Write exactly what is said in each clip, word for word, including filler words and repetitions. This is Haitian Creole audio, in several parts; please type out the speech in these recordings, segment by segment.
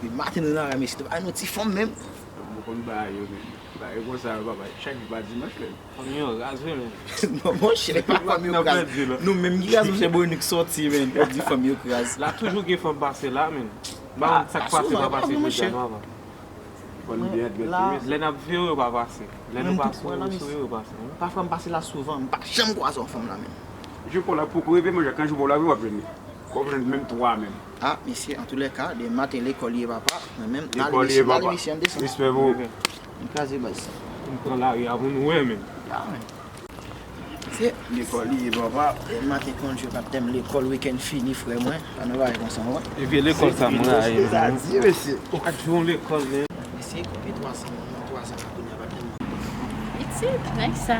Maten nou nan ray, mesye, te bay nou ti fanm menm. Mwen konn bagay yo menm. Bagay yo konsa yo, papa. Chak jou pa dimanch menm. Fanm yo raz vre menm. Non, monchè, e pa fanm yo k raz. Nou menm ki raz, monchè, Bonik sòti, menm. Yo di fanm yo k raz. La toujou gen fanm pase la, menm. M pa konn sa k pase, pa pase jodi a non, papa. Fanm byen admèt yo, mesye. Lè n ap vire, yo pa pase. Lè nou pase, yo souri, yo pase. Pafwa m pase la souvan, m pa janm kwaze yon fanm la menm. Jou pa w la poko rive, monchè, kan jou pa w la rive, w ap jwenn li. W ap jwenn menm twa menm. Ah, mesye, antoulèka, demen maten lekòl ye papa. Mwen menm, n ale, mesye, n ale, mesye, ann desann. Respè pou ou. M kraze baz sa. M pran lari a pou nou wè menm. Ya, menm. Se lekòl li ye, papa. Demen maten konn jwe, pa t tèm lekòl, wikenn fini, frè mwen. Pa nan bagay konsa, mwen. E vye lekòl sa, mwen rayi, mwen. Sa di, mesye. Ou pa t jwe yon lekòl, menm. Mesye, konbyen twa san moun nan, twa san la kounye a, pa t tèm. Pitit, nèg sa,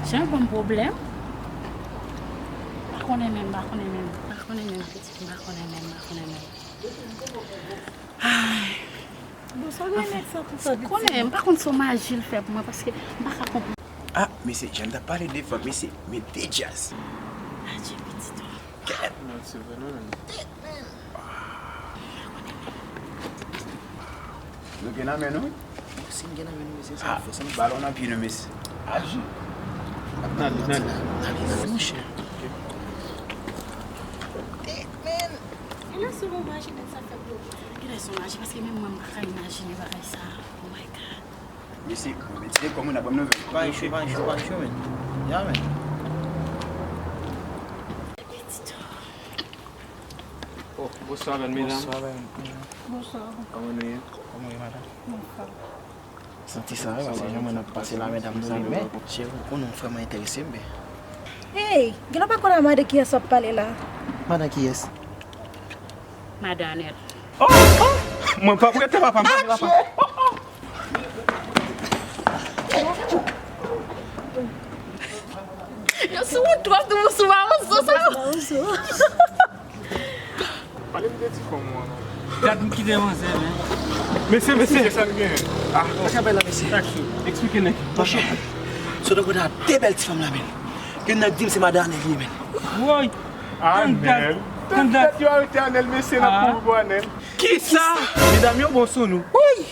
jan ban m pwoblèm. Pa konnen menm, pa konnen menm. Pa konnen menm, pitit, pa konnen menm, pa konnen menm. Ay. Bon, sa gen nèg sa konsa, pitit? Konnen, m pa konn se yon maji l fè pou mwen, paske m pa ka konprann. Ah, mesye, jan n t ap pale de fanm, mesye, men de djaz. Adje, pitit. Kèt. Non, se vre, non, menm. Nou gen nan men nou, wi. Si n gen nan men nou, mesye, sa n ap fè, sa n ap fè. Balon nan pye nou, mesye. Adje. N ale, n ale. N ale, n ale, monchè. Tèt, men. Kilè se yon maji nèg sa fè pou yo? Kilè se yon maji? Paske menm mwen, m pa ka imajine bagay sa. Oh my God. Mesye, mwen mete kòm mwen ap ban m nouvèl. Pa gen cho, pa gen cho, pa gen cho, men. Ya, men. Oh, bonswa, bèl medam. Bonswa, bèl medam. Bonswa. Kòman nou ye? Kòman w ye, madanm? Mwen fò. Santi sa, wi, paske jan mwen ap pase la, medam, sa, men. Cheri, ou konnen yon frè mwen enterese m, men. Hey, gen lè w pa konn a madan kiyès w ap pale la. Madan kiyès? Madan Anèl. Oh, oh! Mwen p ap rete, papa, m pale, papa. Yo sou wout twòp, nou sou mawozo, sa. Pale m de ti fanm ou an non. Gad m ki demanzè, men. Mesye, mesye. Sa n gen? Ah, sa k ap bay la, mesye? Eksplike nèg. Monchè, sot ankò nan de bèl ti fanm la, men. Youn nan di m se madan Anèl li ye, men. Woy! Anèl. Tèt yo arete Anèl, mesye, n ap kouri pou Anèl. Kisa? Medam yo bon sou nou. Woy!